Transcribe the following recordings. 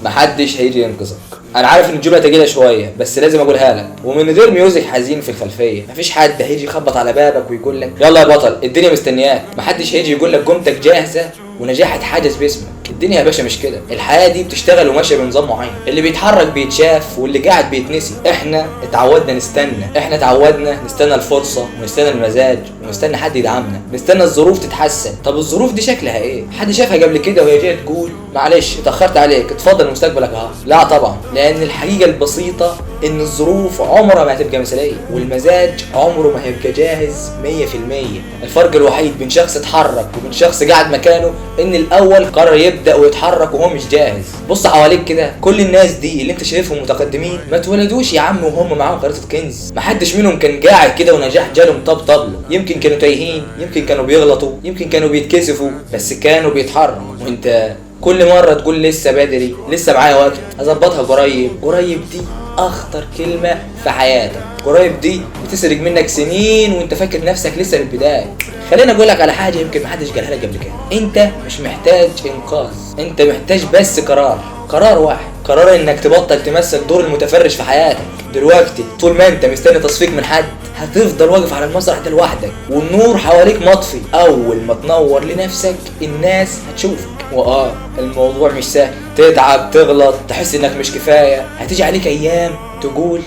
محدش هيجي ينقذك. انا عارف ان الجملة تقيلة شوية بس لازم اقولها لك، ومن غير music حزين في الخلفية. مفيش حد هيجي يخبط على بابك ويقول لك يلا يا بطل الدنيا مستنياك. محدش هيجي يقول لك قومتك جاهزة ونجاح اتحجز باسمك. الدنيا يا باشا مش كده، الحياة دي بتشتغل وماشية بنظام معين، اللي بيتحرك بيتشاف واللي قاعد بيتنسي. احنا اتعودنا نستنى، احنا اتعودنا نستنى الفرصة ونستنى المزاج ونستنى حد يدعمنا، نستنى الظروف تتحسن. طب الظروف دي شكلها ايه؟ حد شافها قبل كده وهي جاية تقول معلش اتاخرت عليك اتفضل مستقبلك اهو؟ لا طبعا، لان الحقيقة البسيطة ان الظروف عمرها ما هتبقى مثاليه والمزاج عمره ما هيبقى جاهز 100%. الفرق الوحيد بين شخص اتحرك وبين شخص قاعد مكانه ان الاول قرر يبدا ويتحرك وهو مش جاهز. بص حواليك كده، كل الناس دي اللي انت شايفهم متقدمين ما اتولدوش يا عم وهم معاهم خريطة كنز. محدش منهم كان قاعد كده ونجاح جالهم طب. يمكن كانوا تايهين، يمكن كانوا بيغلطوا، يمكن كانوا بيتكسفوا، بس كانوا بيتحركوا. وانت كل مرة تقول لسه بدري، لسه معايا وقت، هظبطها قريب. قريب دي اخطر كلمة في حياتك. قريب دي بتسرق منك سنين وانت فاكر نفسك لسه في البداية. خليني اقول لك على حاجة يمكن محدش قالها لك قبل كده، انت مش محتاج انقاذ، انت محتاج بس قرار، قرار واحد، قرار انك تبطل تمثل دور المتفرج في حياتك. دلوقتي طول ما انت مستني تصفيق من حد هتفضل واقف على المسرح ده لوحدك والنور حواليك مطفي. اول ما تنور لنفسك الناس هتشوفك. واه الموضوع مش سهل، تتعب، تغلط، تحس انك مش كفاية، هتيجي عليك ايام تقول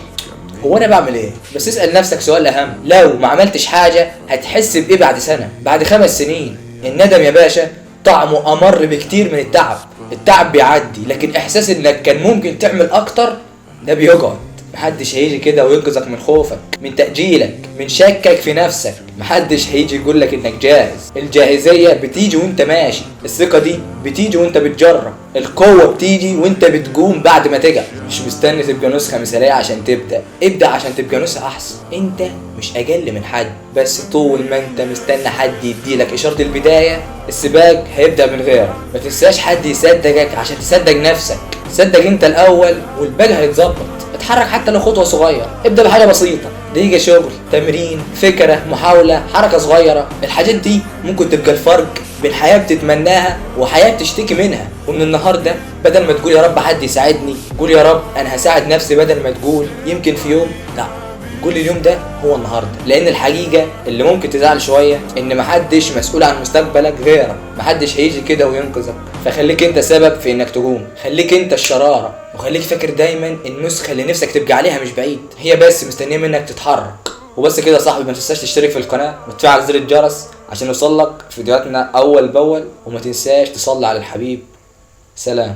هو انا بعمل ايه؟ بس اسال نفسك سؤال اهم، لو ما عملتش حاجة هتحس بايه بعد سنة، بعد 5 سنين؟ الندم يا باشا طعمه امر بكتير من التعب. التعب بيعدي، لكن احساس انك كان ممكن تعمل اكتر ده بيقعد. محدش هيجي كده وينقذك من خوفك، من تأجيلك، من شكك في نفسك. محدش هيجي يقولك انك جاهز. الجاهزية بتيجي وانت ماشي، الثقة دي بتيجي وانت بتجرب، القوة بتيجي وانت بتقوم بعد ما تقع. مش مستني تبقى نسخة مثالية عشان تبدأ، ابدأ عشان تبقى نسخة أحسن. انت مش أقل من حد، بس طول ما انت مستني حد يديلك إشارة البداية السباق هيبدأ من غيرك. ما تنساش حد يصدقك عشان تصدق نفسك. صدق انت الأول والباقي هيتظبط. اتحرك حتى لو خطوة صغيرة، ابدأ بحاجة بسيطة، دقيقة شغل، تمرين، فكرة، محاولة، حركة صغيرة. الحاجات دي ممكن تبقى الفرق بين حياة بتتمناها وحياة بتشتكي منها. ومن النهاردة بدل ما تقول يا رب حد يساعدني، قول يا رب أنا هساعد نفسي. بدل ما تقول يمكن في يوم، لا، قول اليوم ده هو النهارده. لان الحقيقة اللي ممكن تزعل شوية ان محدش مسؤول عن مستقبلك غيرك، محدش هيجي كده وينقذك. فخليك انت سبب في انك تقوم، خليك انت الشرارة، وخليك فاكر دايما النسخة اللي نفسك تبقى عليها مش بعيد، هي بس مستنيه منك تتحرك. وبس كده يا صاحبي، ما تنساش تشترك في القناة وتفعل زر الجرس عشان يوصلك فيديوهاتنا اول باول، وما تنساش تصلي على الحبيب. سلام.